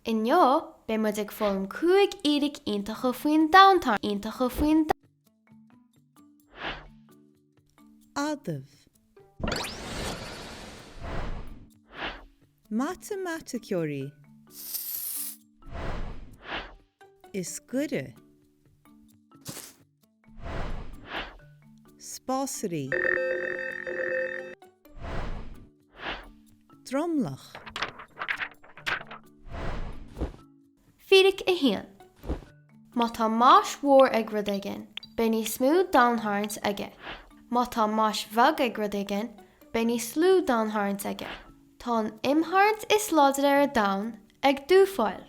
Inniu, beidh muid ag foghlaim 5 fhíric iontacha faoin domhantarraingt iontacha faoin. Adaimh. Matamaiticeoirí. Is gaire. Spásairí. Dromlach. Fíric 1. Má tá mais mhór ag rud éigin, beidh níos mó domhaintharraingt aige. Má tá mais bheag ag rud éigin, beidh níos lú domhaintharraingt aige. Tá an imtharraingt is láidre ar domhan ag dúphoill.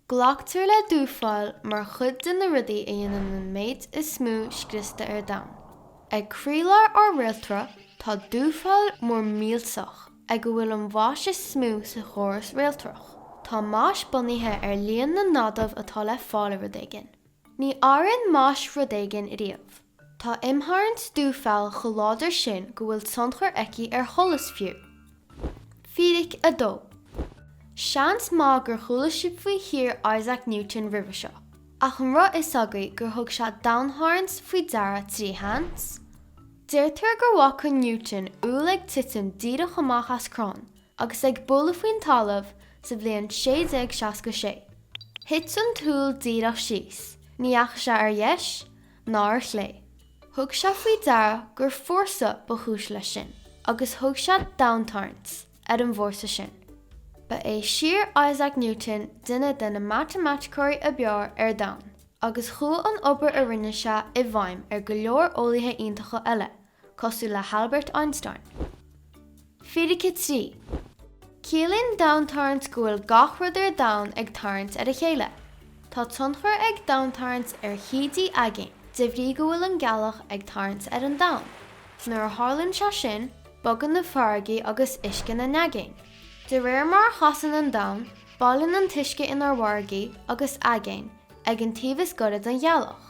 Glactar le dúphoill mar chuid de na rudaí a dhéanann an méid is mó scriosta ar domhan. Ag croílár ár réaltra tá dúpholl mór millteach ag a bhfuil an mhais is mó sa chóras réaltrach. Tá mais bunaithe ar líon na n-adamh atá le fáil i rud éigin. Ní athraíonn mais rud éigin riamh. Tá imtharraingt dúphoill chomh láidir sin go bhfuil tionchar aici ar sholas fiú. Fíric 2. Seans maith gur chuala sibh faoi Shir Isaac Newton roimhe seo, ach an raibh fhios agaibh gur thug sé domhaintharraingt faoi deara trí sheans? Deirtear go bhfaca Newton úll ag titim díreach amach as crann agus ag bualadh faoin talamh sa bhliain 1666. Thit an t-úll díreach síos, ní dheachaigh sé ar dheis ná ar chlé. Thug sé faoi deara gur fórsa ba chúis leis sin agus thug sé domhantarraingt ar an bhfórsa sin. Ba é Sir Isaac Newton duine de na matamaiticeoirí ab fhearr ar domhan agus chuaigh an obair a rinne sé i bhfeidhm ar go leor eolaithe iontacha eile cosúil le hAlbert Einstein. Fíric 3. Ciallaíonn domhantarraingt go bhfuil gach rud ar domhan ag tarraingt ar a chéile. Tá tionchar ag domhantarraingt ar thaoidí aigéin de bhrí go bhfuil an ghealach ag tarraingt ar an domhan. Nuair a tharlaíonn sé sin, bogann na farraigí agus uisce na n-aigéan. De réir mar a chasann an domhan, bailíonn an t-uisce inár bhfarraigí agus aigéin ag an taobh is gaire don ghealach.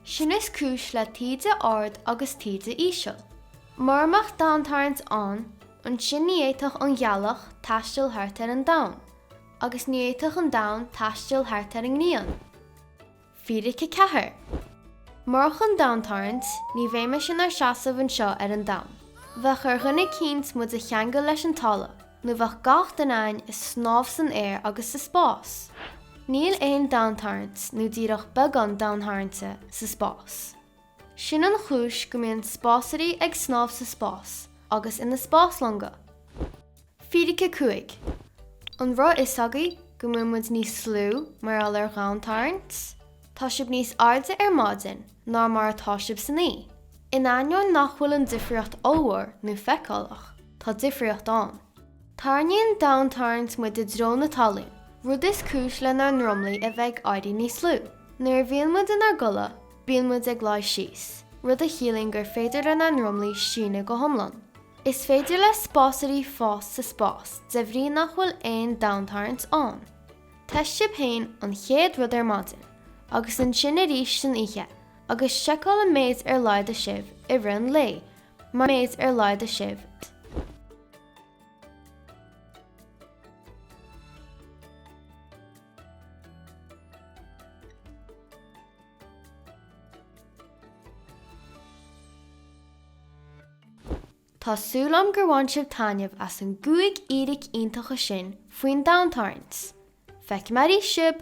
Sin is cúis le taoide ard agus taoide íseal. Mura mbeadh domhantarraingt ann, ansin ní fhéadfadh an ghealach taisteal thart ar an domhan, agus ní fhéadfadh an domhan taisteal thart ar an ngrian. Fíric 4. Murach an domhantarraingt, ní bheimis inár seasamh anseo ar an domhan. Bheadh ar dhuine eicínt muid a cheangal leis an talamh, nó bheadh gach duine againn ag snámh san aer agus sa spás. Níl aon domhantarraingt, nó díreach beagán domhantarraingte, sa spás. Sin an chúis go mbíonn spásairí ag snámh sa spás agus ina spáslonga. Fíric 5. An raibh fhios agaibh go mbíonn muid níos lú mar gheall ar dhomhantarraingt? Tá sibh níos airde ar maidin ná mar atá sibh san oíche. In ainneoin nach bhfuil an difríocht ollmhór nó feiceálach, tá difríocht ann. Tarraingíonn domhantarraingt muid i dtreo na talún, rud is cúis lenár ndromlaí a bheith ag éirí níos lú. Nuair a bhíonn muid inár gcodladh, bíonn muid ag luí síos, rud a chiallaíonn gur féidir lenár ndromlaí síneadh go hiomlán. Is féidir le spásairí fás sa spás de bhrí nach bhfuil aon domhantarraingt ann. Teist sibh féin an chéad rud ar maidin, agus ansin arís san oíche, agus seiceáil an méid ar laghdaigh sibh i rith an lae, mar méid ar laghdaigh sibh. Tá súil agam gur bhain sibh taitneamh as an gcúig fhíric iontacha sin faoin domhantarraingt. Feicfidh mé arís sibh!